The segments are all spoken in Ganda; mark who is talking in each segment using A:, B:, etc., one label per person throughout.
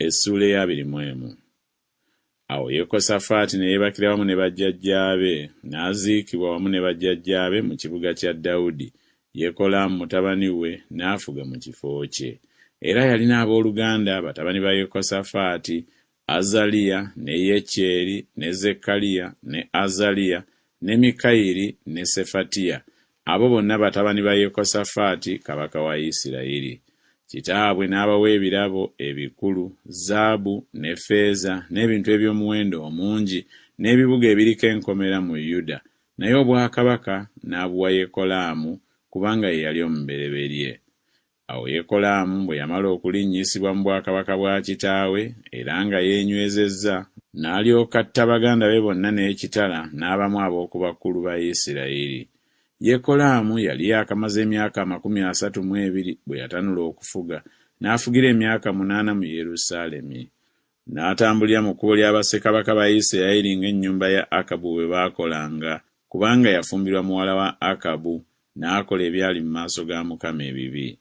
A: Essuula ey'abiri mu emu. Awo Yekosafaati ne yeebakira wamu ne bajjajjaabe, n'aziikibwa wamu ne bajjajjaabe mu kibuga kya Dawudi, Yekolaamu mutabani we n'afuga mu kifo kye. Era yalina abooluganda batabani ba Yekosafaati, Azaliya, ne Yekyeri, ne Zekkaliya, ne Azaliya, ne Mikayiri, ne Sefatiya, Abo bonna batabani ba Yekosafaati kabaka wa Isirayiri. Kitaabwe n'abawa ebirabo ebikulu, zaabu ne ffeeza n'ebintu eby'omuwendo omungi n'ebibuga ebiriko enkomera mu Yuda, naye obwakabaka n'abuwa Yekolaamu kubanga ye yali omubereberye. Awo Yekolaamu bwe yamala okulinnyisibwa mu bwakabaka bwa kitaawe, era nga yeenywezezza, n'alyoka atta baganda be bonna n'ekitala n'abamu ab'oku bakulu ba Isirayiri. Yekolaamu yali yaakamaze emyaka 32 bwe yatanula okufuga, n'afugira emyaka munaana mu Yerusaalemi. N'atambulira mu kkubo lya bassekabaka ba Isirayiri ng'ennyumba ya Akabu bwe baakolanga, kubanga yafumbirwa muwala wa Akabu, n'akola ebyali mu maaso ga Mukama ebibi.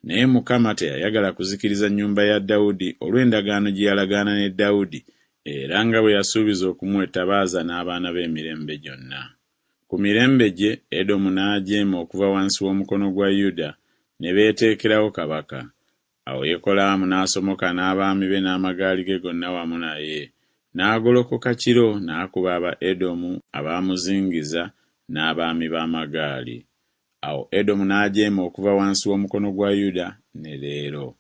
A: Naye Mukama teyayagala kuzikiriza nnyumba ya Dawudi olw'endagaano gye yalagaana ne Dawudi, era nga bwe yasuubiza okumuwa ettabaaza n'abaana be emirembe gyonna. Ku mirembe gye, Edomu n'ajeema okuva wansi w'omukono gwa Yuda, ne beeteekerawo kabaka. Awo Yekolaamu n'asomoka n'abaami be n'amagaali ge gonna wamu naye, n'agolokoka kiro n'akuba Abaedomu abaamuzingiza n'abaami b'amagaali. Awo Edomu n'ajeema okuva wansi w'omukono gwa Yuda ne leero.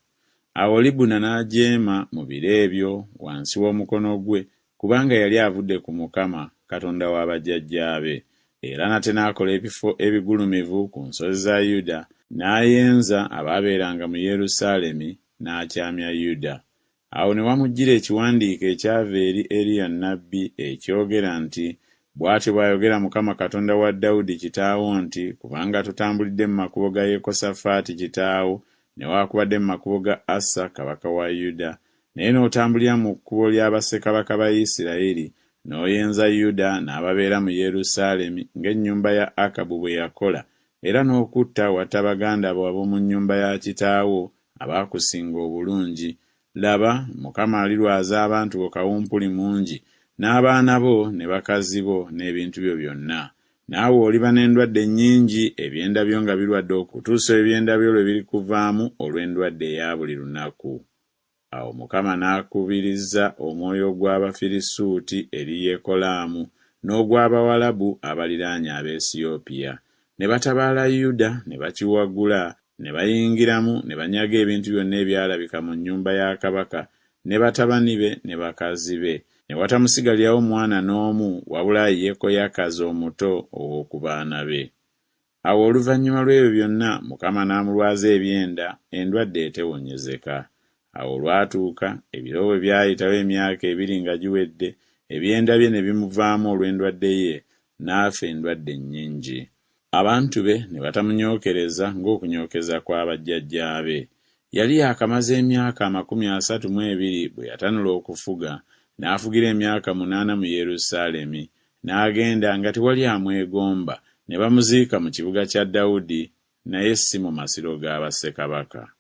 A: Awo Libuna n'ajeema mu biro ebyo wansi w'omukono gwe, kubanga yali avudde ku Mukama, Katonda wa bajjajjaabe. Era nate n'akola ebifo ebigulumivu ku nsozi za Yuda, n'ayenza abaabeeranga mu Yerusaalemi, n'akyamya Yuda. Awo ne wamujjira ekiwandiiko ekyava eri Eriya nnabbi ekyogera nti Bw'atyo bw'ayogera Mukama Katonda wa Dawudi kitaawo nti Kubanga totambulidde mu makubo ga Yekosafaati kitaawo, newaakubadde mu makubo ga Asa kabaka wa Yuda, naye n'otambulira mu kkubo lya bassekabaka ba Isirayiri, n'oyenza Yuda n'ababeera mu Yerusaalemi ng'ennyumba ya Akabu bwe yakola, era n'okutta watta baganda bo ab'omu nnyumba ya kitaawo abaakusinga obulungi, laba, Mukama alirwaza abantu bo kawumpuli mungi, n'abaana bo ne bakazi bo n'ebintu byo byonna. Naawe oliba n'endwadde nnyingi, ebyenda byo nga birwadde okutuusa ebyenda byo lwe birikuvaamu olw'endwadde eya buli lunaku. Awo Mukama n'akubiriza omwoyo gw'Abafirisuuti eri Yekolaamu n'ogw'Abawalabu abaliraanye Abeesiyopiya, ne batabaala Yuda ne bakiwagula, ne bayingiramu ne banyaga ebintu byonna ebyalabika mu nnyumba ya kabaka ne batabani be ne bakazi be, ne watamusigalirawo mwana n'omu wabula Yekoyakazi omuto ow'oku baana be. Awo oluvannyuma lw'ebyo byonna Mukama n'amulwaza ebyenda, endwadde etewonyezeka. Awo olwatuuka, ebiro bwe byayitawo emyaka ebiri nga giwedde, ebyenda bye ne bimuvaamu olw'endwadde ye, n'afa endwadde nnyingi. Abantu be ne batamunyookereza ng'okunyookeza kwa bajjajjaabe. Yali yaakamaze emyaka 32 bwe yatanula okufuga, n'afugira emyaka munaana mu Yerusaalemi, N'agenda nga tewali amwegomba, ne bamuziika mu kibuga kya Dawudi, naye si mu masiro ga bassekabaka.